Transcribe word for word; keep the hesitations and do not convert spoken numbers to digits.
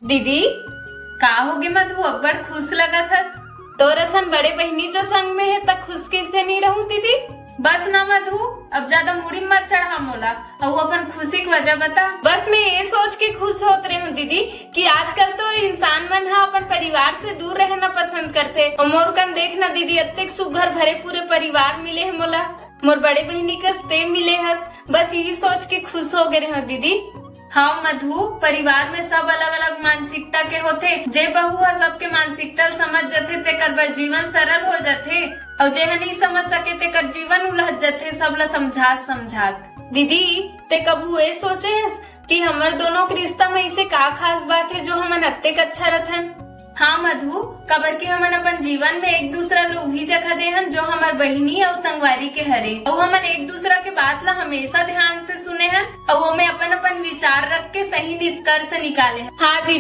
दीदी, का होगे मधु, अब्बड़ खुश लगत हस? तोर असन बड़े बहिनी जो संग में हे, त खुश कइसे नइ रहूं दीदी? बस ना मधु, अब ज्यादा मुड़ी मत चढ़ा मोला, अउ अपन खुशी के वजह बता। बस मैं ये सोच के खुश होत रहे हूँ दीदी कि आजकल तो इंसान मन ह अपन परिवार से दूर रहना पसंद करथे। अउ मोर कन देख ना दीदी, अतेक सुघर भरे पूरे परिवार मिले हे मोला, मोर बड़े बहिनी कस ते मिले हस। बस यही सोच के खुश हो गए रहे हूँ दीदी। हाँ मधु, परिवार में सब अलग-अलग मानसिकता के होथे। जे बहू ह सबके मानसिकता ल समझ जथे, तेकर बर जीवन सरल हो जथे, अउ जे ह नइ समझ सके, तेकर जीवन उलझ जथे, सब ल समझात समझात। दीदी, ते कभू ए सोचे हस कि हमर दोनों के रिश्ता में ऐसे का खास बात हे, जो हमन अतेक अच्छा रथन? हाँ मधु, काबर कि हमन अपन जीवन में एक दूसरा ल उही जगह दे हन, जो हमर बहिनी अउ संगवारी के हरे, अउ हमन एक दूसरा के बात ला हमेशा ध्यान से सुने हन, अउ ओमे अपन अपन विचार रख के सही निष्कर्ष निकाले हन। हाँ दीदी,